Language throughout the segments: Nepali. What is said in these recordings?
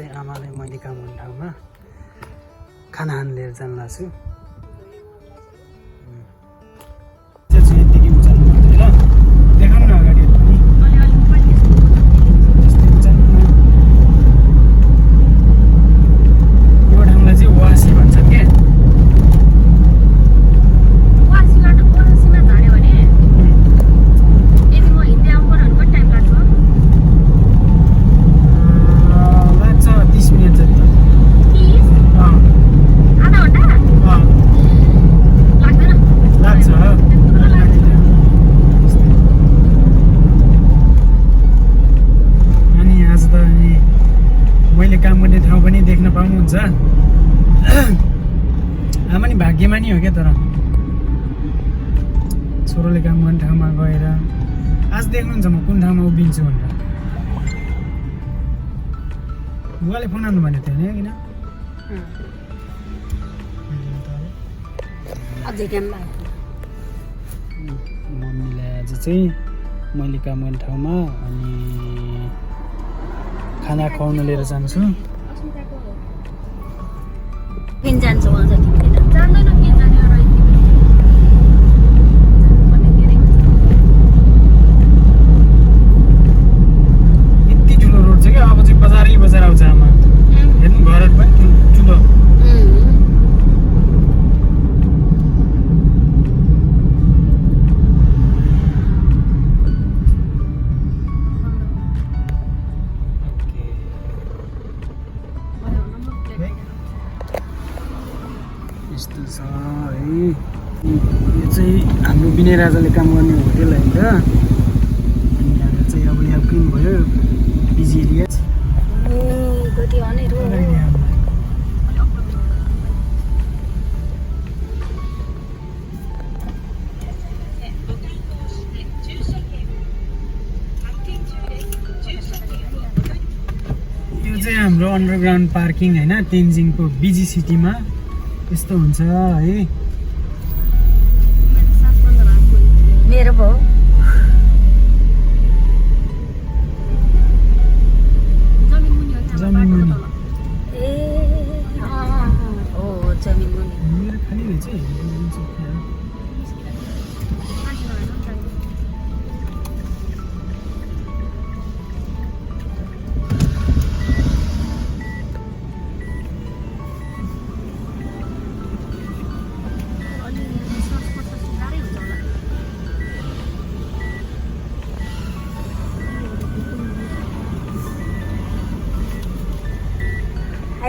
चाहिँ आमाले मैले काम गर्ने ठाउँमा खाना खान लिएर जानु लाग्छु आमा नि भाग्यमा नि हो क्या तर छोरोले काम गर्ने ठाउँमा गएर आज देख्नुहुन्छ म कुन ठाउँमा उभिन्छु भनेर बुवाले फोन आउनु भनेको थियो नि किन मम्मीलाई आज चाहिँ मैले काम गर्ने ठाउँमा अनि खाना खुवाउन लिएर जान्छु किन जान्छ उहाँ जति जान्दैन किन जाने यति ठुलो रोड छ क्या अब चाहिँ बजारै बजार आउँछ आमा हेर्नु घर पनि ठुलो यस्तो छ है यो चाहिँ हाम्रो विनय राजाले काम गर्ने होटेल होइन र अनि आज चाहिँ अब यहाँ क्लिन भयो बिजी एरिया यो चाहिँ हाम्रो अन्डरग्राउन्ड पार्किङ होइन तेन्जिङको बिजी सिटीमा यस्तो हुन्छ है मेरो भयो जमिन मुनि ए हो जमिन मुनि मेरो खाली रहेछ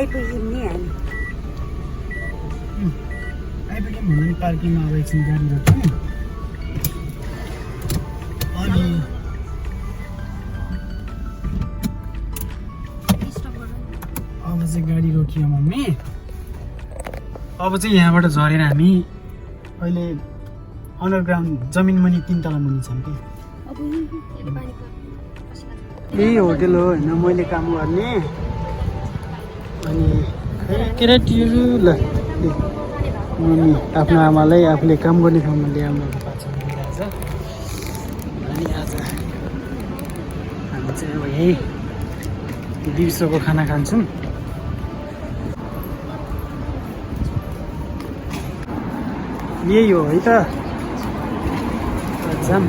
आइपुग्यौँ नि हामी आइपुग्यौँ भन्दा पार्किङमा अब एकछिन गाडी रोक्यौँ अनि अब चाहिँ गाडी रोकियो मम्मी अब चाहिँ यहाँबाट झरेर हामी अहिले अन्डरग्राउन्ड जमिन मुनि 3 तला मुनि छौँ कि यही होटेल हो होइन मैले काम गर्ने अनि केटाटीहरू ल मम्मी आफ्नो आमालाई आफूले काम गर्ने ठाउँमा ल्याउनु भएको छ अनि आज हामी चाहिँ अब यही दिउँसोको खाना खान्छौँ यही हो है त जाम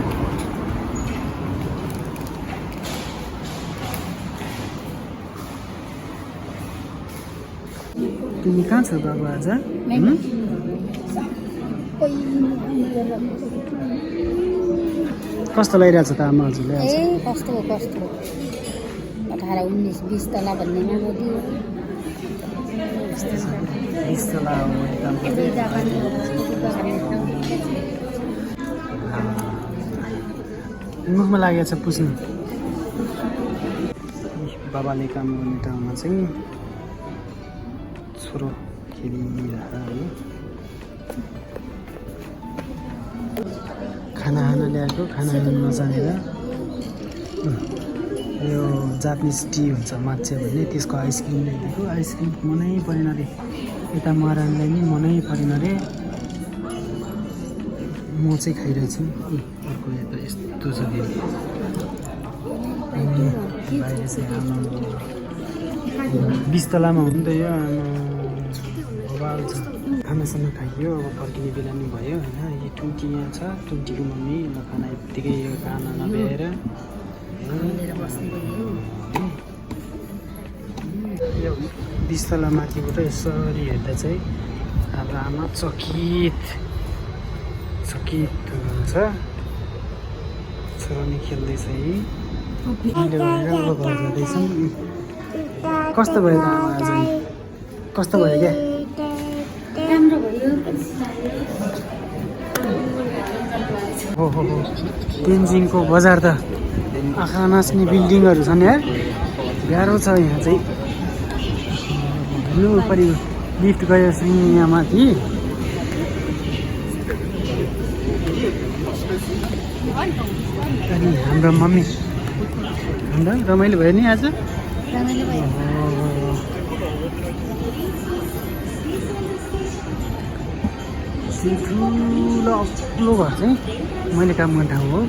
तिमी कहाँ छौ बाबु आज कस्तो लागिरहेछ त आमा हजुरले ए कस्तो 18, 19, 20 तला भन्नेमा मोदी 20 तला हो एकदम मुखमा लागेको छ पुस्नु बाबाले काम गर्ने ठाउँमा चाहिँ छोरो खेलिरहेको खाना खान ल्याएको खाना खान नजानेर यो जापानिज टी हुन्छ माच्छे भन्ने त्यसको आइसक्रिम ल्याइदिएको आइसक्रिम मनै परेन रे यता महारानीलाई नि मनै परेन रे म चाहिँ खाइरहेछु अर्को यता यस्तो छ कि बाहिर चाहिँ आमा 20 तलामा हो नि त यो बबाल छ खानासाना खाइयो अब फर्किने बेला नि भयो होइन यो टुन्टी यहाँ छ टुन्टीको मम्मी ल खाना यत्तिकै यो खाना नभ्याएर यो 20 तला माथिबाट यसरी हेर्दा चाहिँ हाम्रो आमा चकित हुनुहुन्छ छोरा नि खेल्दैछ है अहिले भएर अब घर जाँदैछौँ कस्तो भयो त आमा आज कस्तो भयो क्या राम्रो भयो हो तेन्जिङको बजार त आँखा नाच्ने बिल्डिङहरू छन् यार गाह्रो छ यहाँ चाहिँ हेर्नु परि लिफ्ट गयो यहाँ माथि अनि हाम्रो मम्मी अन्त रमाइलो भयो नि आज रमाइलो भयो ठुलो अग्लो घर चाहिँ मैले काम गर्ने ठाउँ हो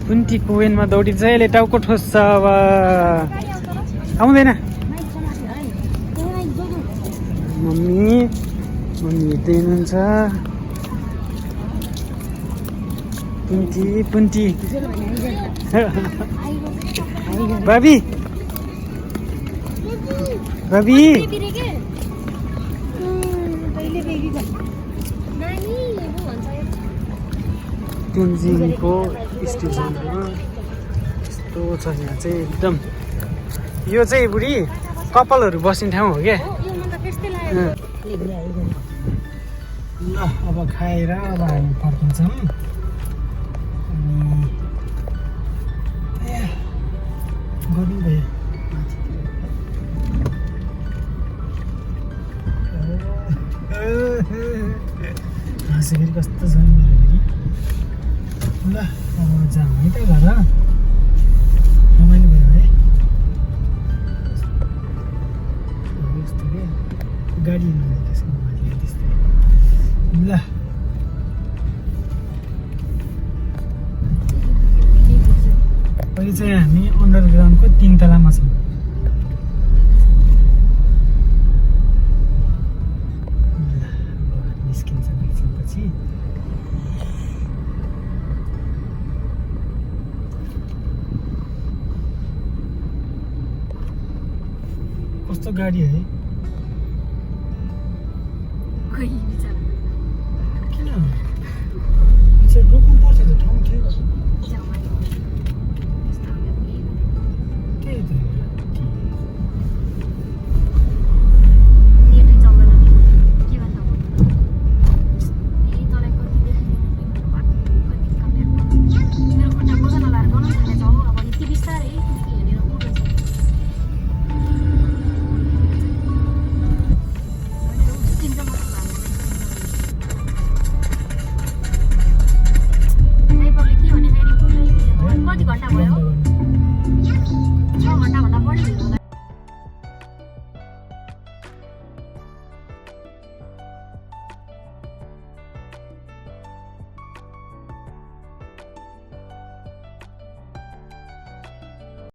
कुन्टी कोवेनमा दौडिन्छ यसले टाउको ठोस्छ अब आउँदैन मम्मी हेर्दै हुनुहुन्छ पुन्टी भाबी तेन्जिङको स्टेसनहरू यस्तो छ यहाँ चाहिँ एकदम यो चाहिँ बुढी कपालहरू बस्ने ठाउँ हो क्या ल अब खाएर अब हामी फर्किन्छौँ अनि गर्नु भयो हाँसेखेरि कस्तो छ नि मेरो फेरि ल अब जाउँ है त घर रमाइलो भयो है यस्तो क्या गाडी त्यसको त्यस्तै ल अहिले चाहिँ हामी अन्डरग्राउन्डको 3 तलामा छौँ निस्किन्छ एकछिनपछि कस्तो गाडी है खोइ बिचारा किन रोक्नु पर्छ त ठाउँ थियो त्यही त कति घन्टा भयो